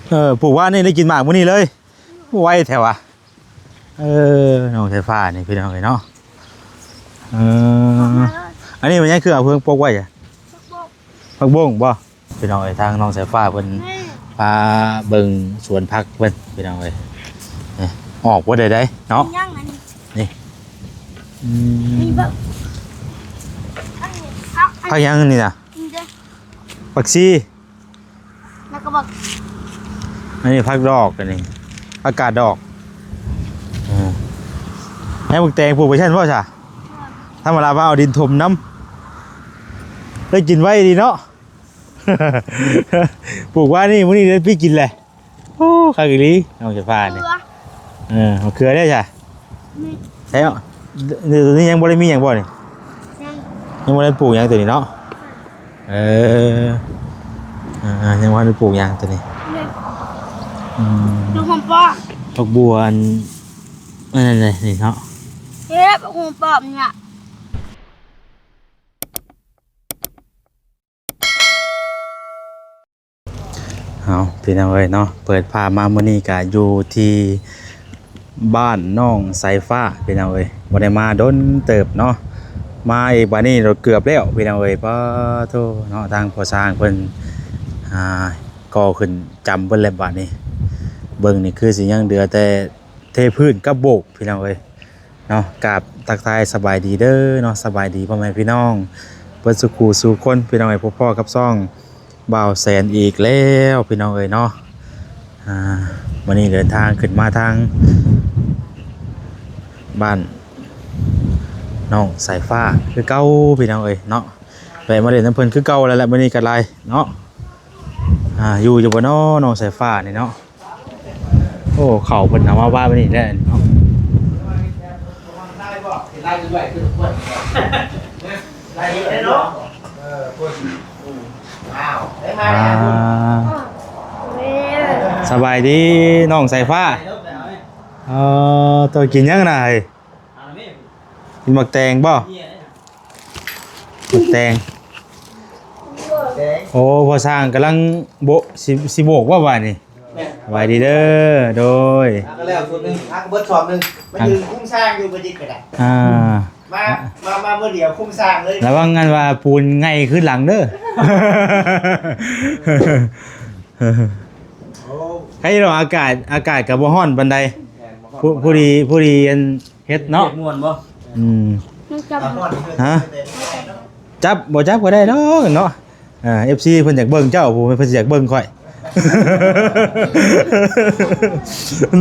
ເອີ ປູກວານນີ້ໄດ້ກິນໝາກມື້ນີ້ເລີຍ ໄວແທ້ວະ. ເອີ ນ້ອງສາຍຟ້ານີ້ພີ່ນ້ອງເອີຍເນາະ. ເອີ ອັນນີ້ມັນຍັງຄືເອົາເພິ່ງປົກໄວ້ອະ ຜັກບົ້ງ ຜັກບົ້ງບໍ່? ພີ່ນ້ອງເອີຍ ທາງນ້ອງສາຍຟ້າເພິ່ນ ແມ່ ພາເບິ່ງສວນຜັກເພິ່ນ ພີ່ນ້ອງເອີຍ. ນີ້ ອອກບໍ່ໄດ້ໃດເນາະ ຍັງອັນນີ້ ນີ້ ອືມ ນີ້ເບິ່ງ ອັນນີ້ຜັກ ອັນ ຜັກຫຍັງນີ້ນະ? ນີ້ເດ້ ຜັກຊີ ແລ້ວກໍບັກ ອັນນີ້ຜັກດອກ ອັນນີ້ຜັກກາດດອກ. ເອີ ໃຫ້ບັກແຕງປູກໄປຊັ້ນບໍ່ຊະ? ທຳມະດາວ່າເອົາດິນຖົມນຳ ໄດ້ກິນໄວດີເນາະ. ປູກວານນີ້ ມື້ນີ້ໄດ້ປີກິນແຫຼະ. ໂອ້ ຄັກອີ່ຫຼີ ນ້ອງສາຍຟ້ານີ້. ເອີ ມະເຂືອເດ້ຊະ? ນີ້ ໃຊ່ ໂຕນີ້ຍັງບໍ່ໄດ້ມີຫຍັງບໍ່ນີ້? ຍັງ ຍັງບໍ່ໄດ້ປູກຫຍັງໂຕນີ້ເນາະ. ເອີ ອ່າ ຍັງບໍ່ໄດ້ປູກຫຍັງໂຕນີ້. ນີ້ ອືມ ລູກຫອມປ້ອມ ດອກບົວ ອັນນັ້ນແຫຼະນີ້ເນາະ. ເຮັດລູກຫອມປ້ອມນີ້. ເອົາ ພີ່ນ້ອງເອີຍເນາະ ເປີດພາບມາມື້ນີ້ກະຢູ່ທີ່ບ້ານນ້ອງສາຍຟ້າ ພີ່ນ້ອງເອີຍ. ບໍ່ໄດ້ມາດົນເຕີບເນາະ ມາອີກບາດນີ້ເກືອບແລ້ວ ພີ່ນ້ອງເອີຍ. ປາໂທເນາະ ທາງພໍ່ຊ່າງເພິ່ນ ອ່າ ກໍ່ຂຶ້ນຈຳເບິດແລ້ວບາດນີ້. ເບິ່ງນີ້ຄືຊິຍັງເຫຼືອແຕ່ເທພື້ນກັບໂບກ ພີ່ນ້ອງເອີຍ. ເນາະ ກາບທັກທາຍສະບາຍດີເດີເນາະ ສະບາຍດີພໍ່ແມ່ພີ່ນ້ອງເບິດສູ່ຄູ່ສູ່ຄົນ ພີ່ນ້ອງເອີຍ. ພົບພໍ້ກັບຊ່ອງບ່າວແສນອີກແລ້ວ ພີ່ນ້ອງເອີຍເນາະ. ອ່າ ມື້ນີ້ເດີນທາງຂຶ້ນມາທາງບ້ານນ້ອງສາຍຟ້າຄືເກົ່າ ພີ່ນ້ອງເອີຍເນາະ. ແວະມາຫຼິ້ນນຳເພິ່ນຄືເກົ່າແລ້ວແຫຼະ ມື້ນີ້ກໍໄດ້ເນາະ. ອ່າ ຢູ່ຢູ່ບໍ່ນໍ ນ້ອງສາຍຟ້ານີ້ເນາະ? ໂອ້ ເຂົ້າເພິ່ນເອົາມາວາງໄວ້ນີ້ແຫຼະເນາະ. ອ່າ ສະບາຍດີນ້ອງສາຍຟ້າ. ເອີ ເຈົ້າກິນຫຍັງນະ? ກິນໝາກແຕງບໍ່? ໝາກແຕງ. ໂອ້ ພໍ່ຊ່າງກຳລັງໂບະ ຊິ ຊິໂບກບໍ່ບາດນີ້? ສະບາຍດີເດີ. ໂດຍ ຫາກໍແລ້ວສ່ວນໜຶ່ງ ຫາກໍເບິດສ່ວນໜຶ່ງ. ມາຢືນຄຸ້ມຊ່າງຢູ່ບໍ່ຈິດກໍໄດ້. ອ່າ ມາ ມາ ມາມື້ດຽວຄຸ້ມຊ່າງເລີຍ. ລະວັງອັນວ່າປູນໄຫຍ່ຂຶ້ນຫຼັງເດີ. ໂອ້ ໃຄຢູ່ດອກ ອາກາດ ອາກາດກໍບໍ່ຮ້ອນປານໃດ. ແມ່ນ ບໍ່ຮ້ອນ ພໍ ພໍດີ ພໍດີອັນ ເຮັດເນາະ ເຮັດມ່ວນບໍ່? ອືມ ຮະ ຈັບ ບໍ່ຈັບກໍໄດ້ດອກເນາະ. ອ່າ ເອັຟຊີ ເພິ່ນຢາກເບິ່ງເຈົ້າ ຜູ້ ເພິ່ນຊິຢາກເບິ່ງຂ້ອຍ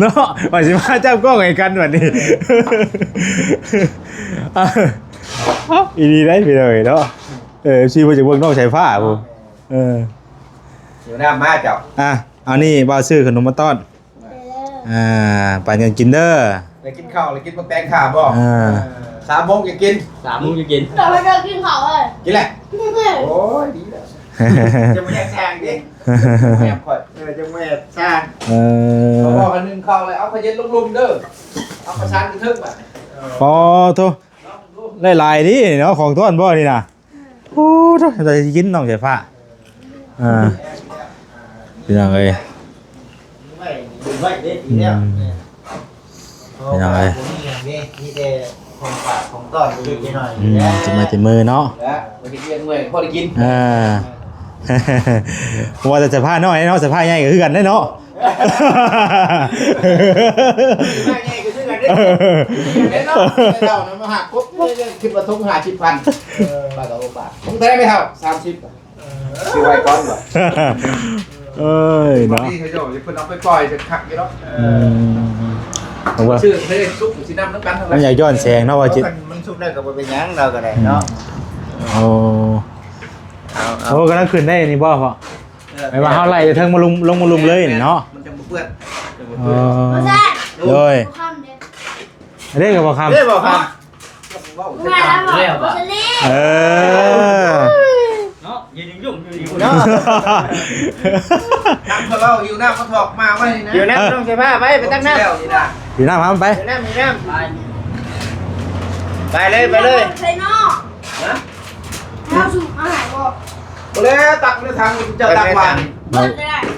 ເນາະ. ວ່າຊິມາຈັບກ້ອງໃຫ້ກັນບັດນີ້ ອີ່ຫຼີໄດ໋ ພີ່ນ້ອງເອີຍເນາະ. ເອີ ເອັຟຊີ ເພິ່ນຢາກເບິ່ງນ້ອງສາຍຟ້າຜູ້. ເອີ ຫິວນ້ຳມາເຈົ້າ. ອ່າ ອັນນີ້ບ່າວຊື້ຂະໜົມມາຕ້ອນ. ອ່າ ປັນກັນກິນເດີ. ໄດ້ກິນເຂົ້າ ໄດ້ກິນໝາກແຕງຖ້າບໍ່? ອ່າ ສາມໂມງຈະກິນ ສາມໂມງຈະກິນ. ແຕ່ວ່າເຈົ້າກິນເຂົ້າເລີຍ ກິນແຫຼະ. ໂອ້ຍ ດີແລ້ວ ຈະບໍ່ແຍກຊ່າງເດ້. ແຍກຂ້ອຍ ເອີ ຈະບໍ່ແຍກຊ່າງ. ເອີ ເພາະວ່າໜຶ່ງເຂົ້າແລ້ວ ເອົາຜ້າເຢັນລົງລຸ່ມເດີ ເອົາຂ້າວສານຂຶ້ນເທິງບາດ. ອໍ ໂທ້ ຫຼາຍໆ ເດ້ເນາະ ຂອງຕ້ອນບໍ່ນີ້ນະ? ໂອ້ ໂທ້ ແຕ່ຊິກິນນ້ອງສາຍຟ້າ. ອ່າ ພີ່ນ້ອງເອີຍ ໄວ້ ໄວ້ເດ້ ດີແລ້ວ. ອືມ ພີ່ນ້ອງເອີຍ ບໍ່ມີຫຍັງເດ້ ມີແຕ່ຂອງຝາກຂອງຕ້ອນເລັກໆ ນ້ອຍໆ. ອືມ ແຫຼະ ຊິມາແຕ່ມື້ເນາະ ແລະບໍ່ໄດ້ວຽກເມື່ອຍ ພໍໄດ້ກິນ. ເອີ ວ່າແຕ່ສາຍຟ້ານ້ອຍເນາະ ສາຍຟ້າໃຫຍ່ກໍຄືກັນເດ້ເນາະ. ແມ່ນເນາະ ແມ່ເຖົ້ານະ ມາຫາກົບ ຄິດວ່າຖົງຫ້າສິບພັນ. ເອີ ບາດກໍບໍ່ບາດ ຖົງແທ້ແມ່ເຖົ້າ ສາມສິບ ເອີ ຊື້ໄວ້ກ່ອນວ່າ. ເອີຍເນາະ ບາງທີເຂົາເຈົ້າເພິ່ນເອົາໄປປ່ອຍເປັນຄັກຢູ່ດອກ. ເອີ ອືມ ເພາະວ່າຊື້ເລີຍ ສຸກຊິນຳນຳກັນ ມັນຢາກຍ້ອນແສງເນາະ ວ່າຈິດ. ເອີ ມັນສຸກແລ້ວກໍບໍ່ເປັນຫຍັງ ລາວກໍໄດ້ເນາະ. ອືມ ໂອ້ ເອົາ ເອົາ ໂອ້ ກຳລັງຂຶ້ນໄດ້ນີ້ບໍ່ພໍ່? ເອີ ແມ່ນວ່າເຮົາໄລ່ເທິງມາລຸ່ມ ລົງມາລຸ່ມເລີຍນີ້ເນາະ ມັນຈັ່ງບໍ່ເປື້ອນ. ອໍ ໂດຍ ເດ້ກໍບໍ່ຄຳ ເດ້ບໍ່ຄຳ ເວົ້າແລ້ວບໍ່? ເອີ ເນາະ ຢູ່ ຢູ່ ຢູ່ ຢູ່ເນາະ. ທາງເຂົາເວົ້າ ຫິວນ້ຳມາຖອກໝາກໄວ້ນີ້ນະ ຫິວນ້ຳ ນ້ອງສາຍຟ້າ ໄປ ໄປຕັກນ້ຳ ຫິວນ້ຳ ຫາມັນໄປ ຫິວນ້ຳ ຫິວນ້ຳ ໄປເລີຍ ໄປເລີຍ. ຮະ? ເອົາສຸກມາໃຫ້ບໍ່? ບໍ່ແລ້ວ ຕັກໃນຖັງ ເຈົ້າຕັກຫວານ ເບິດແລ້ວ.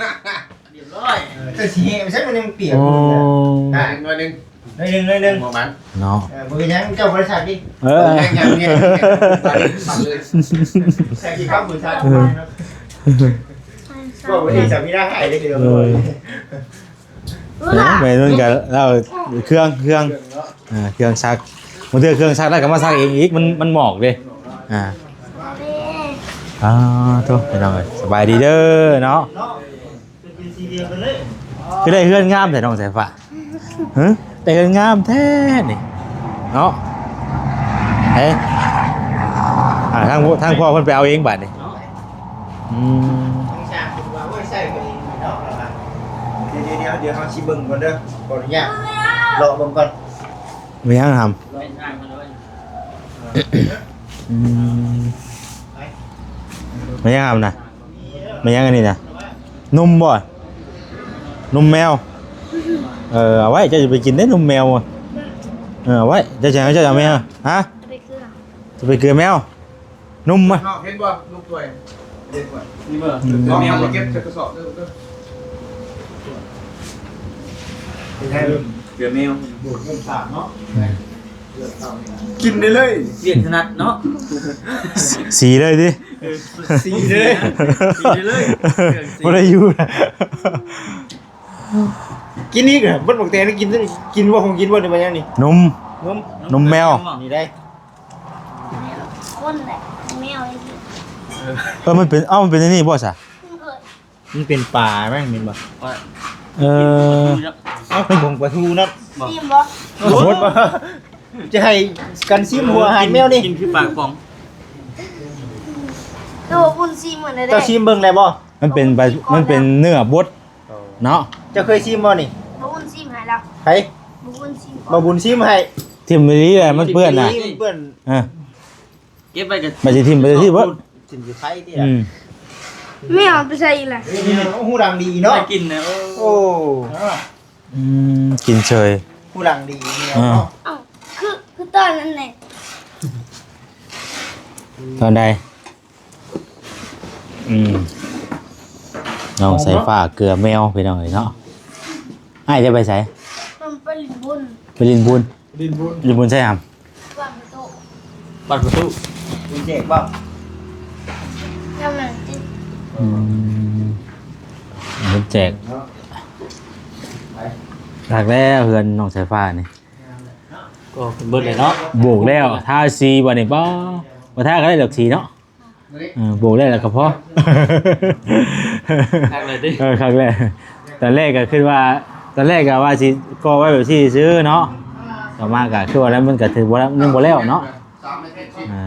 ຮຽບຮ້ອຍ ເອີ ເຈົ້າຊິແຫະໄປໃສ ມັນຍັງປຽກຢູ່. ໂອ້ ໄດ້ໜ້ອຍໜຶ່ງ ໜ້ອຍໜຶ່ງ ໜ້ອຍໜຶ່ງ ບໍ່ມັນເນາະ. ເອີ ບໍ່ເປັນຫຍັງ ເຈົ້າບໍລິສັດນີ້. ເອີ ຍັງ ຍັງ ຍັງ ໃສ່ທີ່ເຂົ້າບໍລິສັດເນາະ. ເອີ ບໍ່ໄດ້ສາມີລາວໃຫ້ເດ້ ເອີ ເນາະ. ແມ່ນມັນກໍເອົາເຄື່ອງ ເຄື່ອງ ເຄື່ອງເນາະ. ອ່າ ເຄື່ອງຊັກ ບາງເທື່ອເຄື່ອງຊັກແລ້ວກໍມາຊັກເອງອີກ ມັນ ມັນໝອກເດ້. ອ່າ ອ່າ ໂທ ພີ່ນ້ອງເອີຍ ສະບາຍດີເດີເນາະ. ຄືໄດ້ເຮືອນງາມແທ້ນ້ອງສາຍຟ້າ ຮະ ໄດ້ເຮືອນງາມແທ້ນີ້ເນາະ. ເອີ ອ່າ ທາງ ທາງພໍ່ເພິ່ນໄປເອົາເອງບາດນີ້. ອືມ ທາງຊ່າງເພິ່ນວ່າ ໂອ້ຍ ໃສ່ກໍເອງເນາະ ແລ້ວວ່າ ດຽວ ດຽວ ດຽວ ດຽວເຮົາຊິເບິ່ງກ່ອນເດີ ຂໍອະນຸຍາດເລາະເບິ່ງກ່ອນ. ແມ່ນຫຍັງຫຳ? ແມ່ນຫຍັງຫຳນະ? ແມ່ນຫຍັງອັນນີ້ນະ? ນົມບໍ່? ນົມແມວ? ເອີ ເອົາໄວ້ ເຈົ້າຈະໄປກິນເດ້ນົມແມວ. ເອີ ເອົາໄວ້ ເຈົ້າຈະ ເຈົ້າຈະເອົາແມວ? ຮະ? ຈະໄປເກືອ ຈະໄປເກືອແມວ? ນົມມະ ເນາະ ເຫັນບໍ່? ລູກຖ້ວຍ ເຫັນບໍ່? ນີ້ບໍ່? ອືມ ເກືອແມວ ເກັບໃສ່ກະສອບເດີ ເກືອແມວ ເນາະ ກິນໄດ້ເລີຍ ວຽກຖະໜັດເນາະ. ສີເລີຍຕິ? ເອີ ສີເລີຍ ສີເລີຍ ບໍ່ໄດ້ຢູ່. ກິນອີກ ເບິດບັກແຕນ ກິນ ກິນບໍ່ ຂອງກິນບໍ່ ນີ້ ມາຫຍັງນີ້? ນົມ ນົມ ນົມແມວ ນີ້ໄດ໋. ຄົນແຫຼະ ແມວ. ເອີ ມັນເປັນ ເອົ້າ ມັນເປັນອັນນີ້ບໍ່ຊະ? ມັນເປັນປາແມ່ນບໍ່? ເອີ ເອົ້າ ເປັນຜົງປາທູເນາະ. ຊີມບໍ່? ໂອ້ໂຫ ຈະໃຫ້ກັນຊີມຫົວອາຫານແມວນີ້ ກິນຄືປາກະປ໋ອງ. ໂຕບຸນຊີມເບິ່ງໄດ້ ເຈົ້າຊີມເບິ່ງໄດ້ບໍ່? ມັນເປັນປາ ມັນເປັນເນື້ອບົດ ເນາະ. ເຈົ້າເຄີຍຊີມບໍ່ນີ້? ບໍ່ບຸນຊີມໃຫ້ລະ. ໃຜ? ບໍ່ບຸນຊີມ ບໍ່ບຸນຊີມໃຫ້. ຖິ້ມອີ່ຫຼີແຫຼະ ມັນເປື້ອນນະ ມັນເປື້ອນ. ເອີ ເກັບໄວ້ກັນ ມັນຊິຖິ້ມໄປທີ່ເບິດ ຖິ້ມຢູ່ໄຜຕິລະ. ອືມ ແມ່ເອົາໄປໃສ່ອີກລະ. ເອີ ເອົາຫູດັງດີເນາະ ໄດ້ກິນນະ. ໂອ້ ໂອ້ ອືມ ກິນເສີຍ ຫູດັງດີເນາະ. ເອີ ເອົ້າ ຄື ຄືຕອນນັ້ນແຫຼະ. ຕອນໃດ? ອືມ ນ້ອງສາຍຟ້າເກືອແມວ ພີ່ນ້ອງເອີຍເນາະ. ອ້າຍຈະໄປໃສ? ມັນໄປຫຼິ້ນບຸນ ໄປຫຼິ້ນບຸນ ຫຼິ້ນບຸນ ຫຼິ້ນບຸນໃສຫຳ? ບ້ານປະຕູ ບ້ານປະຕູ. ເປັນແຈກບໍ່? ຍັງບໍ່ໄດ້ຕິດ. ອືມ ເປັນແຈກ. ເນາະ ໄປ ຄັກແລ້ວເຮືອນນ້ອງສາຍຟ້ານີ້. ກໍເບິດເລີຍເນາະ ໂບກແລ້ວ ທາສີບັດນີ້. ບໍ່ ບໍ່ທາກໍໄດ້ດອກສີເນາະ. ເອີ ໂບກແລ້ວ ແລ້ວກໍພໍ. ຄັກເລີຍຕິ? ເອີ ຄັກແລ້ວ. ຕອນແລກກໍຄິດວ່າ ຕອນແລກກໍວ່າຊິກໍ່ໄວ້ແບບຊີ້ຊື່ເນາະ. ຕໍ່ມາກໍຄືວ່າແລ້ວ ມັນກໍຖືບໍ່ ຍັງບໍ່ແລ້ວເນາະ. ອ່າ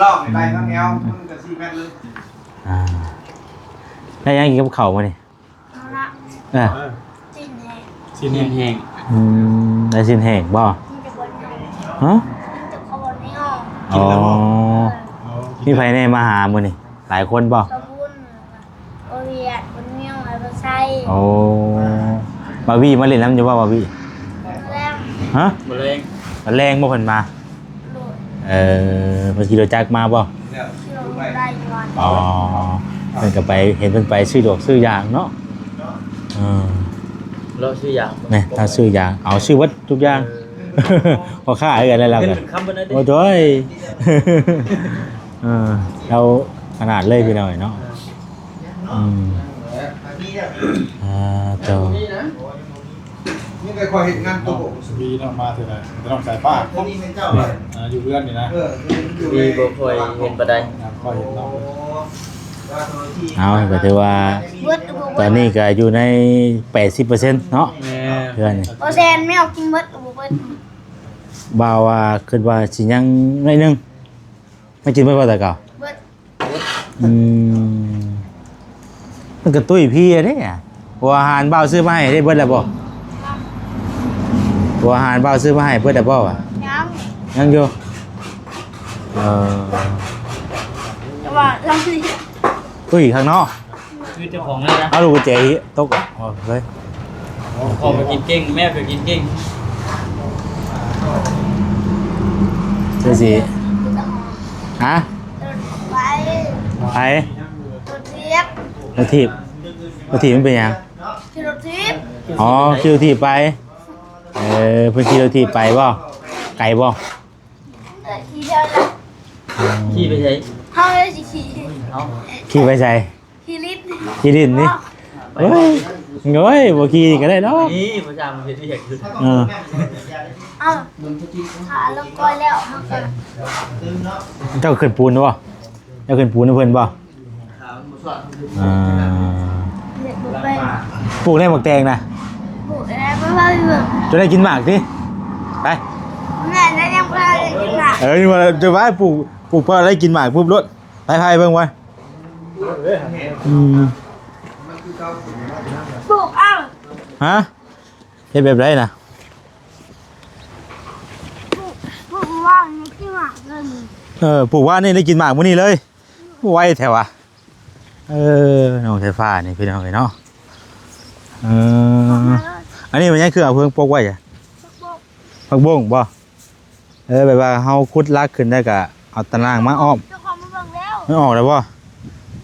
ລອບໆ ໄປທາງແອວ ມັນກໍສີ່ແມັດເລີຍ. ອ່າ ໄດ້ຫຍັງກິນກັບເຂົ້າມື້ນີ້? ເອົາລະ ເອີ ຊີ້ນແຫ້ງ ຊີ້ນແຫ້ງ. ອືມ ໄດ້ຊີ້ນແຫ້ງບໍ່? ມີແຕ່ຄົນໃຫຍ່. ຮະ? ມີແຕ່ຄົນໃຫຍ່. ອໍ ກິນແລ້ວບໍ່? ມີໃຜແດ່ມາຫາມື້ນີ້? ຫຼາຍຄົນບໍ່? ສະບຸນ ໂອວຽດ ບຸນມິວ ໄອ້ບໍ່ໄຊ. ໂອ້ ບາວີມາຫຼິ້ນນຳຢູ່ບໍ່ ບາວີ? ແລງ ຮະ? ບໍ່ແລງ ບໍ່ແລງບໍ່ເພິ່ນມາ? ໂດຍ. ເອີ ເພິ່ນຂີ່ລົດຈັກມາບໍ່? ຂີ່ລົດໄດ້ຢູ່. ອໍ ເພິ່ນກໍໄປ ເຫັນເພິ່ນໄປຊື້ດອກຊື້ຢາງເນາະ. ເອີ ເລາະຊື້ຢາງ ແມ່ນ ເລາະຊື້ຢາງ ເອົາຊື້ເບິດທຸກຢ່າງ. ເອີ ພໍ່ຄ້າຄືກັນແຫຼະລາວກໍ. ໂອ້ໂດຍ ເອີ ລາວຂະໜາດເລີຍພີ່ນ້ອງເນາະ. ອືມ ອ່າ ໂຕ ນີ້ກໍຂ້ອຍເຮັດງານໂຕະ ສະບີເນາະ ມາເທື່ອໃດ ແຕ່ນ້ອງສາຍຟ້າ ຕົວນີ້ແມ່ນເຈົ້າ ເອີ ຢູ່ເຮືອນນີ້ນະ. ເອີ ສະບີບໍ່ຄ່ອຍເຫັນປານໃດ ຄ່ອຍເຫັນເນາະ. ເອົາ ກໍຖືວ່າ ເບິດ ຕອນນີ້ກໍຢູ່ໃນແປດສິບເປີເຊັນເນາະ. ແມ່ນ ເຮືອນນີ້ ບໍ່ແຊນ ແມວກິນເບິດ ບໍ່ເບິດ. ບ່າວວ່າ ຄິດວ່າຊິຍັງໜ້ອຍໜຶ່ງ ໄດ້ກິນເບິດບໍ່ແຕ່ເກົ່າ? ເບິດ. ອືມ ມັນກະຕຸ້ຍພີເດ້ ເພາະວ່າອາຫານບ່າວຊື້ມາໃຫ້ໄດ້ເບິດແລ້ວບໍ່? ເພາະວ່າອາຫານບ່າວຊື້ມາໃຫ້ເບິດແລ້ວບໍ່ວະ? ຍັງ ຍັງຢູ່. ເອີ ແຕ່ວ່າລາວ ຕຸ້ຍຂ້າງນອກ ຄືເຈົ້າຂອງເລີຍນະ. ເອົາລູກກຸນແຈຕົກອອກເລີຍ. ຂອງກໍກິນເກັ່ງ ແມວກໍກິນເກັ່ງ. ຄືຊິ ຮະ? ໄປ ໄປ ລົດຖີບ ລົດຖີບ ລົດຖີບມັນເປັນຫຍັງ? ຂີ່ລົດຖີບ. ອໍ ຂີ່ລົດຖີບໄປ. ເອີ ເພິ່ນຂີ່ລົດຖີບໄປບໍ່? ໄກບໍ່? ຂີ່ໄປໃສ? ເຮົາຊິຂີ່ ເອົ້າ ຂີ່ໄປໃສ? ຂີ່ຫຼິ້ນ ຂີ່ຫຼິ້ນນີ້. ໂອ້ຍ ໂອ້ຍ ບໍ່ຂີ່ກໍໄດ້ດອກ. ນີ້ ບໍ່ຈຳເຮັດວຽກຢູ່. ເອີ ເອົ້າ ຖ້າລົງກ້ອຍແລ້ວ ເຮົາກໍ ເຈົ້າຂຶ້ນປູນບໍ່? ເຈົ້າຂຶ້ນປູນໃຫ້ເພິ່ນບໍ່? ອ່າ ເຮັດບໍ່ເປັນ. ປູກໄດ້ໝາກແຕງນະ? ປູກໄດ້ ບໍ່ໄດ້ເບິ່ງ ຈະໄດ້ກິນໝາກຕິ. ໄປ ແມ່ນ ຍັງບໍ່ໄດ້ກິນໝາກ. ເອີ ວ່າຈະວ່າປູກ ປູກພໍໄດ້ກິນໝາກປຸບໂລດ. ໄປ ພາໄປເບິ່ງໄປ. ອືມ ປູກເອົາ. ຮະ? ເຮັດແບບໃດນະ? ປູກ ປູກວານນີ້ກິນໝາກເລີຍ. ເອີ ປູກວານນີ້ໄດ້ກິນໝາກມື້ນີ້ເລີຍ. ໄວແທ້ວະ. ເອີ ນ້ອງສາຍຟ້ານີ້ພີ່ນ້ອງເອີຍເນາະ. ເອີ ອັນນີ້ມັນຍັງຄືເອົາເພິ່ງປົກໄວ້. ຜັກບົ້ງ ຜັກບົ້ງບໍ່? ເອີ ແບບວ່າເຮົາຂຸດລາກຂຶ້ນແລ້ວກະເອົາຕາໜ່າງມາອ້ອມ. ເຈົ້າຂອງມາເບິ່ງແລ້ວ. ມັນອອກແລ້ວບໍ່?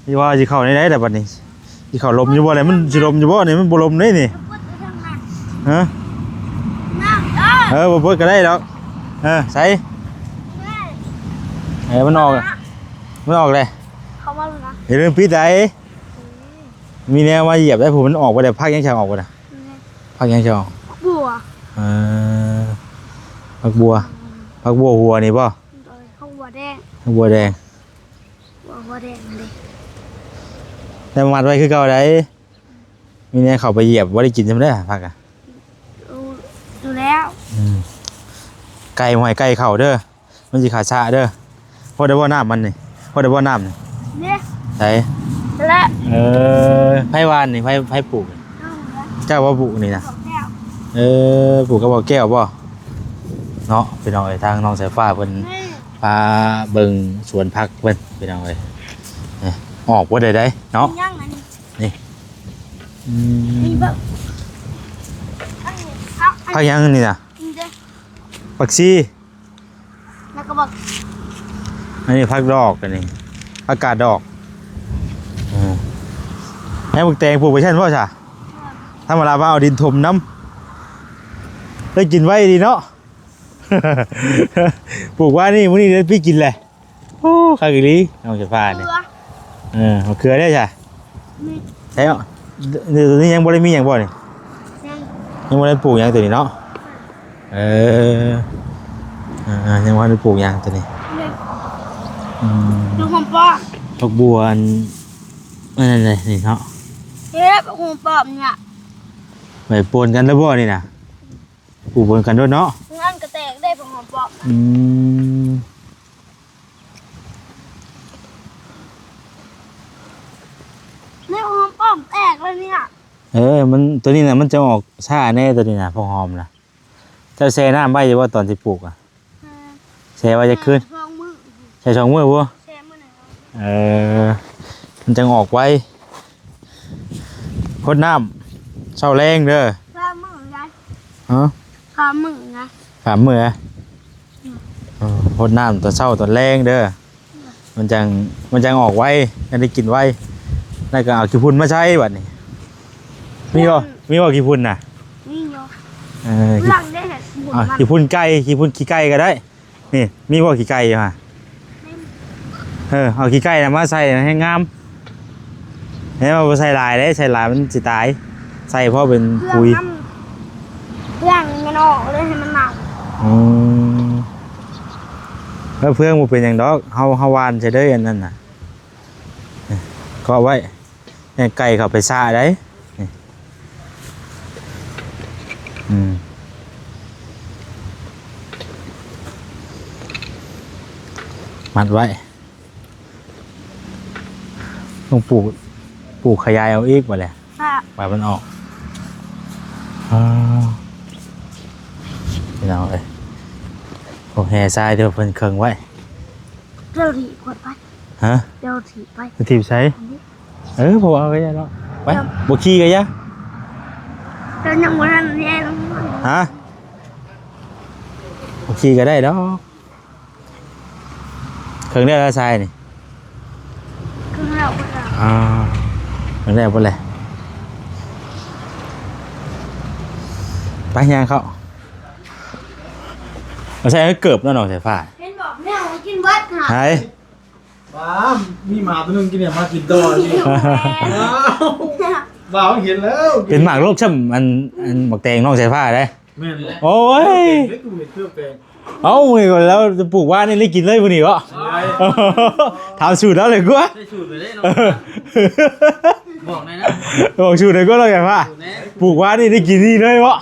ທີ່ວ່າຊິເຂົ້າໃນໃດລະບັດນີ້? ຊິເຂົ້າລົມຢູ່ບໍ່ລະ? ມັນຊິລົມຢູ່ບໍ່ນີ້? ມັນບໍ່ລົມເດ້ນີ້. ຮະ? ເອີ ບໍ່ເປີດກໍໄດ້ດອກ. ເອີ ໃສ່ ເອີ ມັນອອກ ມັນອອກແລ້ວ. ເຂົ້າມາແລ້ວນະ. ຢ່າລືມປິດໃດ. ມີແນວມາຢຽບໄດ້ ຜູ້ມັນອອກບໍ່ໄດ້. ຜັກຫຍັງຈະອອກບໍ່ນະ? ນີ້ ຜັກຫຍັງຈະອອກ? ບົວ. ເອີ ຜັກບົວ. ອືມ ຜັກບົວຫົວນີ້ບໍ່? ໂດຍ ຜັກບົວແດງ. ຜັກບົວແດງ. ບົວ ບົວແດງຫັ້ນເດ້. ແຕ່ມັດໄວ້ຄືເກົ່າໃດ. ມີແນວເຂົ້າໄປຢຽບບໍ່ໄດ້ກິນຊ້ຳເດີ ຜັກອະ. ເອີ ຢູ່ແລ້ວ. ອືມ ໄກ່ ຫ້ອຍໄກ່ເຂົ້າເດີ. ມັນຊິຂາຊ້າເດີ. ພໍໄດ້ບໍ່ນ້ຳມັນນີ້? ພໍໄດ້ບໍ່ນ້ຳນີ້? ນີ້ ໃສ? ແລ້ວ ເອີ ໃຜຫວ່ານນີ້? ໃຜ ໃຜປູກ? ເຈົ້າ ເຈົ້າບໍ່ປູກນີ້ນະ? ເອີ ປູກກັບບໍ່ແກ້ວບໍ່? ເນາະ ພີ່ນ້ອງເອີຍ ທາງນ້ອງສາຍຟ້າເພິ່ນ ນີ້ ພາເບິ່ງສວນຜັກເພິ່ນ ພີ່ນ້ອງເອີຍ. ນີ້ ອອກບໍ່ໄດ້ໃດເນາະ. ຍັງອັນນີ້ ນີ້ ອືມ ນີ້ເບິ່ງ ອັນນີ້ ຜັກ ຜັກຫຍັງນີ້ນະ? ນີ້ເດ້ ຜັກຊີ. ແລ້ວກໍບັກ ອັນນີ້ຜັກດອກ ອັນນີ້ຜັກກາດດອກ. ເອີ ໃຫ້ບັກແຕງປູກໄປຊັ້ນບໍ່ຊະ? ທຳມະດາວ່າເອົາດິນຖົມນຳ ໄດ້ກິນໄວດີເນາະ. ປູກວານນີ້ ມື້ນີ້ໄດ້ປີກິນແຫຼະ. ໂອ້ ຄັກອີ່ຫຼີ ນ້ອງສາຍຟ້ານີ້. ເອີ ມະເຂືອເດ້ຊະ? ນີ້ ໃຊ່ເນາະ. ນີ້ ຕົວນີ້ຍັງບໍ່ໄດ້ມີຫຍັງບໍ່ນີ້? ຍັງ ຍັງບໍ່ໄດ້ປູກຫຍັງຕົວນີ້ເນາະ. ເອີ ອ່າ ຍັງບໍ່ໄດ້ປູກຫຍັງຕົວນີ້. ນີ້ ອືມ ຢູ່ຫອມປ້ອມ ຜັກບົວອັນ ອັນນັ້ນເດ້ນີ້ເນາະ. ເຮັດຫອມປ້ອມນີ້ ໄປປົນກັນແລ້ວບໍ່ນີ້ນະ? ປູກປົນກັນໂດດເນາະ. ມັນກະແຕກໄດ້ ຜັກຫອມປ້ອມ. ອືມ ນີ້ຫອມປ້ອມແຕກແລ້ວນີ້. ເອີ ມັນ ຕົວນີ້ນະ ມັນຈະອອກຊ້າແດ່ ຕົວນີ້ນະ ຜັກຫອມນະ. ເຈົ້າແຊ່ນ້ຳໄວ້ຢູ່ບໍ່ຕອນຊິປູກອະ? ແຊ່ ແຊ່ໄວ້ຈັກຄືນ? ສອງມື້ ໃສ່ສອງມື້ບໍ່? ແຊ່ມື້ໜຶ່ງ. ເອີ ມັນຈັ່ງອອກໄວ. ຫົດນ້ຳເຊົ້າແລງເດີ. ສາມມື້ນະ. ຮະ? ສາມມື້ນະ. ສາມມື້ນະ. ອືມ ເອີ ຫົດນ້ຳຕອນເຊົ້າຕອນແລງເດີ. ມັນຈັ່ງ ມັນຈັ່ງອອກໄວ ມັນໄດ້ກິນໄວ. ແລ້ວກໍເອົາຂີ້ຝຸ່ນມາໃສ່ບັດນີ້. ມີບໍ່? ອືມ ມີບໍ່ຂີ້ຝຸ່ນນະ? ມີຢູ່. ເອີ ຂີ້ ຂີ້ຝຸ່ນໄກ່ ຂີ້ຝຸ່ນຂີ້ໄກ່ກໍໄດ້. ນີ້ ມີບໍ່ຂີ້ໄກ່ຢູ່ຫະ? ມີ. ເອີ ເອົາຂີ້ໄກ່ນະມາໃສ່ນະ ແຮງງາມ. ແຕ່ວ່າບໍ່ໃສ່ຫຼາຍເດ້ ໃສ່ຫຼາຍມັນຊິຕາຍ. ໃສ່ພໍເປັນປຸ໋ຍ. ເພື່ອງມັນ ເພື່ອງມັນອອກເລີຍ ໃຫ້ມັນເນົ່າ. ອືມ ເອີ ເພື່ອງບໍ່ເປັນຫຍັງດອກ. ເຮົາ ເຮົາຫວ່ານໃສ່ເລີຍອັນນັ້ນນະ. ນີ້ ເກາະໄວ້ ໃຫ້ໄກ່ເຂົ້າໄປຊະໄດ້. ນີ້ ອືມ ມັດໄວ້. ຕ້ອງປູກ ປູກຂະຫຍາຍເອົາອີກບັດແຫຼະ. ວ່າມັນອອກ. ອ້າວ ພີ່ນ້ອງເອີຍ ພວກແຮ່ຊາຍເດີ ເພິ່ນເຄິ່ງໄວ້. ເຈົ້າຖີບໄປ. ຮະ? ເຈົ້າຖີບໄປ. ຖີບໃສ? ອັນນີ້. ເອີ ບໍ່ເອົາກໍຢ່າເນາະ. ໄປ. ບໍ່ຂີ່ກໍຢ່າ. ເຈົ້າຍັງບໍ່ທັນແລ່ນ. ຮະ? ບໍ່ຂີ່ກໍໄດ້ດອກ. ເຄິ່ງແລ້ວລະຊາຍນີ້. ເຄິ່ງແລ້ວເບິດແລ້ວ. ອ່າ ເຄິ່ງແລ້ວເບິດແລ້ວ. ໄປ ຍ່າງເຂົ້າ. ເອົາໃສ່ເກີບເນາະ ນ້ອງສາຍຟ້າ. ເຫັນບໍ່ ແມວກິນເບິດຫາ. ໃຜ? ວ້າ ມີໝາຕົວໜຶ່ງກິນນີ້ ມາກິນຕໍ່ນີ້. ວ້າວ ເຫັນແລ້ວ. ເປັນໝາກໂລກຊ່ຳ ອັນ ອັນໝາກແຕງນ້ອງສາຍຟ້າເດ້. ແມ່ນ. ໂອ້ຍ ເຮັດຄືເຫັນເຄືອແຕງ. ເອົ້າ ມື້ນີ້ກໍແລ້ວ ປູກວານນີ້ໄດ້ກິນເລີຍມື້ນີ້ເບາະ. ໄດ້. ຖາມສູດລາວເລີຍກວ່າ. ໃສ່ສູດໄປເລີຍເນາະ. ບອກແນ່ນະ ບອກສູດເລີຍກວ່າ ລາວຢາກວ່າ ສູດແນ່ ປູກວານນີ້ໄດ້ກິນນີ້ເລີຍເບາະ.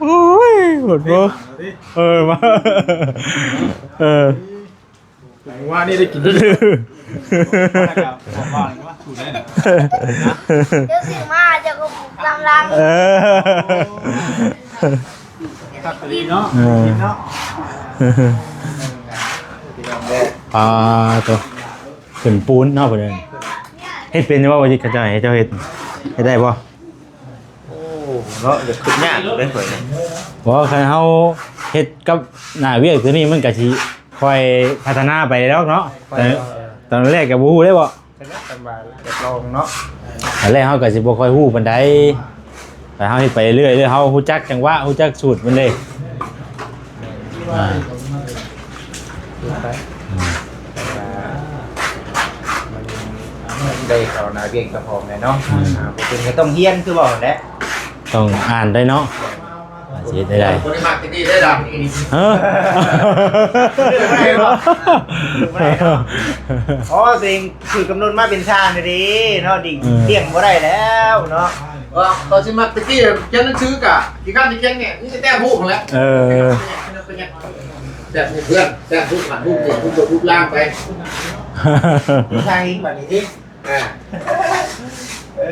ໂອ້ຍ ໂຫດໂພດ. ເອີ ມາ ເອີ ປູກວານນີ້ໄດ້ກິນ ເຈົ້າຊື້ມາເຈົ້າກໍປູກຕາມຫຼັງ. ເອີ ຄັກອີ່ຫຼີເນາະ. ເອີ ເນາະ. ອ່າ ໂຕ ຂຶ້ນປູນເນາະ ເພິ່ນເອີ້ນ. ເຮັດເປັນຢູ່ບໍ່? ວ່າຊິເຂົາເຈົ້າໃຫ້ເຈົ້າເຮັດ ເຮັດໄດ້ບໍ່? ໂອ້ ເນາະ ຢາກຄິດຍາກເດ້ຂ້ອຍນີ້. ບໍ່ ຄັນເຮົາເຮັດກັບໜ້າວຽກຕົວນີ້ ມັນກໍຊິຄ່ອຍພັດທະນາໄປດອກເນາະ. ແຕ່ຕອນແລກກໍບໍ່ຮູ້ເດ້ເບາະ. ແຕ່ລະ ຄັນວ່າຢາກລອງເນາະ ຕອນແລກເຮົາກໍຊິບໍ່ຄ່ອຍຮູ້ປານໃດ ແຕ່ເຮົາເຮັດໄປເລື້ອຍໆ ເຮົາຮູ້ຈັກຈັງຫວະ ຮູ້ຈັກສູດມັນເດ້. ອ່າ ໄປ ອືມ ມັນໄດ້ເຂົ້າໜ້າວຽກເຈົ້າຂອງແຫຼະເນາະ. ອືມ ອ່າ ບໍ່ເປັນກໍຕ້ອງຮຽນຄືເວົ້າຫັ້ນແຫຼະ ຕ້ອງອ່ານໄດ້ເນາະ. ອາ ຊິເຮັດໄດ້ໃດ? ບໍ່ໄດ້ມັກແຕ່ກີ້ເດ້ດຳນີ້. ຮະ? ບໍ່ໄດ້ເນາະ. ອໍ ຕົວເອງຖືກກຳນົດມາເປັນຊ່າງເດ້ເນາະ ດິ ອືມ ລ້ຽງບໍ່ໄດ້ແລ້ວເນາະ. ວ່າເຂົາຊິມັກແຕ່ກີ້ ຂຽນໜັງສືກະຂີ້ຄ້ານຊິຂຽນແນ່ ມີແຕ່ແຕ້ມຮູບຫັ້ນແຫຼະ. ເອີ ແຕ້ມຮູບເພື່ອນ ແຕ້ມຮູບຫັ້ນຮູບນີ້ ຮູບລົດຮູບລາງໄປ ໃສ່ບັດນີ້ຕິ. ເອີ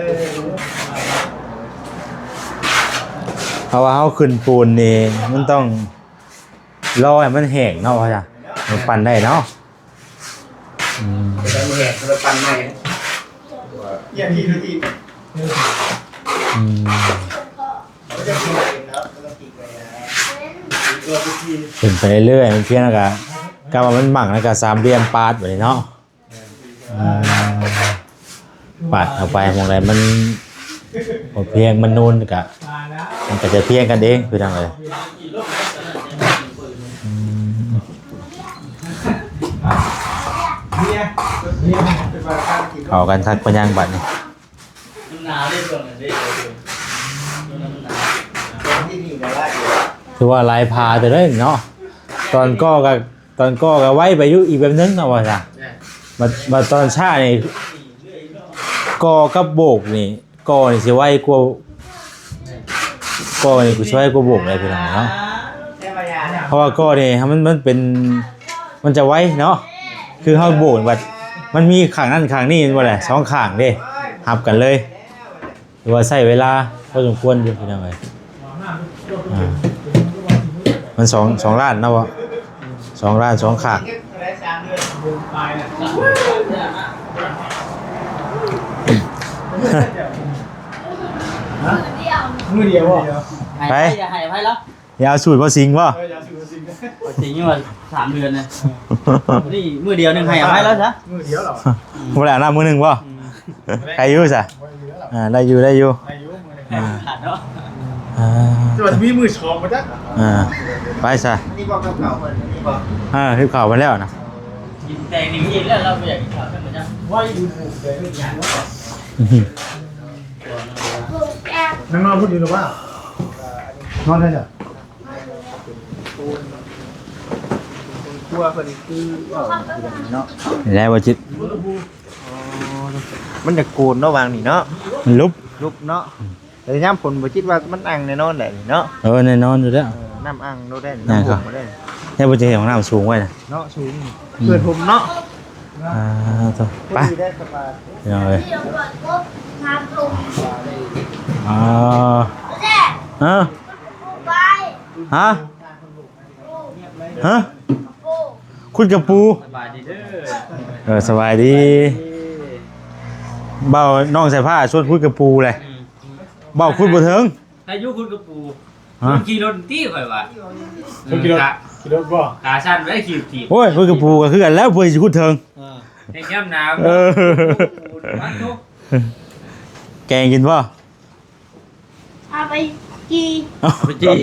ເພາະວ່າເຮົາຂຶ້ນປູນນີ້ ມັນຕ້ອງລໍໃຫ້ມັນແຫ້ງເນາະ ວ່າຊັ້ນ ມັນປັ່ນໄດ້ເນາະ. ອືມ ແຫ້ງ ແລ້ວປັ່ນໃໝ່. ອືມ ຂຶ້ນໄປເລື້ອຍໆ ມັນພຽງແລ້ວກະ ກະວ່າມັນໝັ້ງແລ້ວກະສາມຫຼ່ຽມປາດບັດນີ້ເນາະ. ອ່າ ປາດເຂົ້າໄປໝ່ອງໃດມັນບໍ່ພຽງ ມັນນູນກະ ມັນກໍຈະພຽງກັນເອງ ພີ່ນ້ອງເອີຍ. ເຂົ້າກັນຄັກປານຫຍັງບັດນີ້. ຖືວ່າຫຼາຍພາເຕີບເດ້ເນາະ. ຕອນກໍ່ກໍ ຕອນກໍ່ກໍໄວໄປຢູ່ອີກແບບໜຶ່ງເນາະ ວ່າຊະ. ບັດ ບັດຕອນຊ້ານີ້ ກໍ່ກັບໂບກນີ້ ກໍ່ນີ້ຊິໄວກວ່າ ກໍ່ນີ້ຊິໄວກວ່າໂບກເລີຍພີ່ນ້ອງເນາະ. ເພາະວ່າກໍ່ນີ້ມັນ ມັນເປັນ ມັນຈະໄວເນາະ. ຄືເຮົາໂບກບັດ ມັນມີຂ້າງນັ້ນຂ້າງນີ້ແມ່ນບໍ່ລະ ສອງຂ້າງເດ້ ຮັບກັນເລີຍ. ຖືວ່າໃຊ້ເວລາພໍສົມຄວນຢູ່ພີ່ນ້ອງເອີຍ. ອ່າ ມັນສອງ ສອງລ້ານເນາະ ສອງລ້ານສອງຂ້າງ. ມື້ດຽວບໍ່? ໃຜ ໃຫ້ ໃຫ້ໃຜລະ? ຢາກເອົາສູດພໍ່ສິງບໍ່? ເອີ ຢາກເອົາສູດພໍ່ສິງ ພໍ່ສິງຍັງວ່າສາມເດືອນນະ. ນີ້ມື້ດຽວໜຶ່ງໃຫ້ອະໄພແລ້ວຊະ. ມື້ດຽວເນາະ ບໍ່ໄດ້ອາບນ້ຳມື້ໜຶ່ງບໍ່? ອືມ ໃຄຢູ່ຊະ. ບໍ່ໄດ້ຢູ່ແລ້ວ ອ່າ ໄດ້ຢູ່ ໄດ້ຢູ່ ໄດ້ຢູ່ມື້ໜຶ່ງ ອ່າ ຂາດເນາະ. ອ່າ ແຕ່ວ່າມີມື້ສອງບໍ່ຈັກ. ອ່າ ໄປຊະ. ອັນນີ້ບໍ່ກັບເຂົ້າເພິ່ນ ອັນນີ້ບໍ່? ເອີ ຄືເຂົ້າໄປແລ້ວນະ. ກິນແຕງນີ້ກິນແລ້ວ ລາວບໍ່ຢາກກິນເຂົ້າຊ້ຳບໍ່ຈັກ. ໄວ້ຢູ່ ນັ່ງນອນພຸ້ນຢູ່ຫຼືວ່າ ນອນໃສຊະ? ຄົວເພິ່ນຄືເວົ້າເນາະ ແລ້ວບໍ່ຈິດ. ອໍ ມັນຈະໂກນເນາະ ວາງນີ້ເນາະ ມັນຫຼຸບ ຫຼຸບເນາະ. ແຕ່ຍາມຝົນບໍ່ຈິດວ່າມັນອັ່ງແນ່ນອນແຫຼະນີ້ເນາະ. ເອີ ແນ່ນອນຢູ່ແລ້ວ ເອີ ນ້ຳອັ່ງໂລດໄດ້ ນ້ຳຫົກໂລດໄດ້. ແລ້ວບໍ່ຈິດເຮັດຫ້ອງນ້ຳສູງໄວ້ນະ ເນາະ ສູງ ອືມ ເພື່ອຖົມເນາະ. ອ່າ ໂທ້ ໄປ ພີ່ນ້ອງເອີຍ. ອ່າ ຮະ ຮະ ຮະ ຂຸດກະປູ. ສະບາຍດີເດີ. ເອີ ສະບາຍດີ. ບ່າວ ນ້ອງສາຍຟ້າຊວນຂຸດກະປູແຫຼະ. ອືມ ບ່າວຂຸດບໍ່ເຖິງ. ອາຍຸຂຸດກະປູ. ຮະ ຂີ່ລົດຕິ ຂ້ອຍວ່າ. ເອີ ຂີ່ລົດ ກະ ຂີ່ລົດບໍ່? ຂາສັ້ນໄວ້ຂີ່ຖີບ. ໂອ້ຍ ຂຸດກະປູກໍຄືກັນແລ້ວ ເພື່ອຊິຂຸດເຖິງ. ເອີ ແຮງຍາມໜາວ. ເອີ ແກງກິນບໍ່? ເອົາໄປຈີ່ ເອົາໄປຈີ່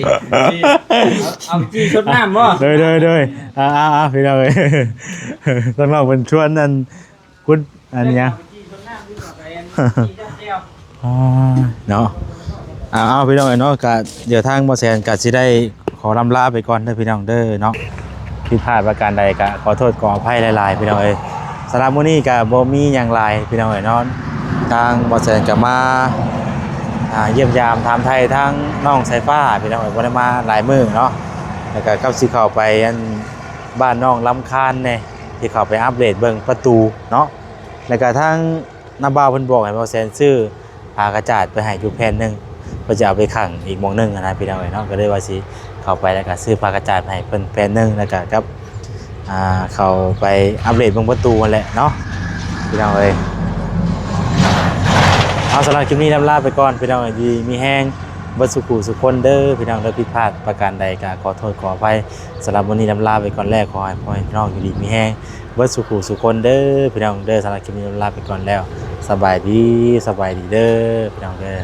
ເອົາໄປຈີ່ຊົດນ້ຳບໍ່? ໂດຍ ໂດຍ ໂດຍ. ອ່າ ອ່າ ອ່າ ພີ່ນ້ອງເອີຍ ທາງນ້ອງເພິ່ນຊວນອັນ ຄຸນ ອັນຫຍັງ ອ່າ ເນາະ. ອ່າ ເອົາ ພີ່ນ້ອງເອີຍເນາະ ກະດຽວທາງບໍ່ແສນກະຊິໄດ້ ຂໍລຳລາໄປກ່ອນເດີພີ່ນ້ອງເດີເນາະ. ຜິດພາດປະການໃດກະຂໍໂທດຂໍອະໄພຫຼາຍໆ ພີ່ນ້ອງເອີຍ. ສຳລັບມື້ນີ້ກະບໍ່ມີຫຍັງຫຼາຍພີ່ນ້ອງເອີຍເນາະ. ທາງບໍ່ແສນກະມາ ອ່າ ຢ້ຽມຢາມຖາມໄຖ່ທາງນ້ອງສາຍຟ້າພີ່ນ້ອງເອີຍ ບໍ່ໄດ້ມາຫຼາຍມື້ເນາະ. ແລ້ວກະກັບຊິເຂົ້າໄປອັນບ້ານນ້ອງລຳຄານແດ່ ຊິເຂົ້າໄປອັບເດດເບິ່ງປະຕູເນາະ. ແລ້ວກະທາງ ນ້າບ່າວເພິ່ນບອກໃຫ້ບ່າວແສນຊື້ຜ້າກະຈາດໄປໃຫ້ຢູ່ແຜ່ນໜຶ່ງ ເພິ່ນຈະເອົາໄປຂັງອີກໝ່ອງໜຶ່ງຫັ້ນນະ ພີ່ນ້ອງເອີຍເນາະ. ກໍເລີຍວ່າຊິເຂົ້າໄປແລ້ວກໍຊື້ຜ້າກະຈາດໃຫ້ເພິ່ນແຜ່ນໜຶ່ງ ແລ້ວກໍກັບ ອ່າ ເຂົ້າໄປອັບເດດເບິ່ງປະຕູຫັ້ນແຫຼະເນາະ ພີ່ນ້ອງເອີຍ. ເອົາ ສຳລັບຄລິບນີ້ລຳລາໄປກ່ອນ ພີ່ນ້ອງເອີຍ. ຢູ່ດີມີແຮງເບິດສູ່ຜູ້ສູ່ຄົນເດີ ພີ່ນ້ອງເດີ. ຜິດພາດປະການໃດກໍຂໍໂທດຂໍອະໄພ. ສຳລັບມື້ນີ້ລຳລາໄປກ່ອນແລ້ວ ຂໍໃຫ້ພໍ່ແມ່ພີ່ນ້ອງຢູ່ດີມີແຮງ ເບິດສູ່ຜູ້ສູ່ຄົນເດີ ພີ່ນ້ອງເດີ. ສຳລັບຄລິບນີ້ລາໄປກ່ອນແລ້ວ ສະບາຍດີ ສະບາຍດີເດີ ພີ່ນ້ອງເດີ.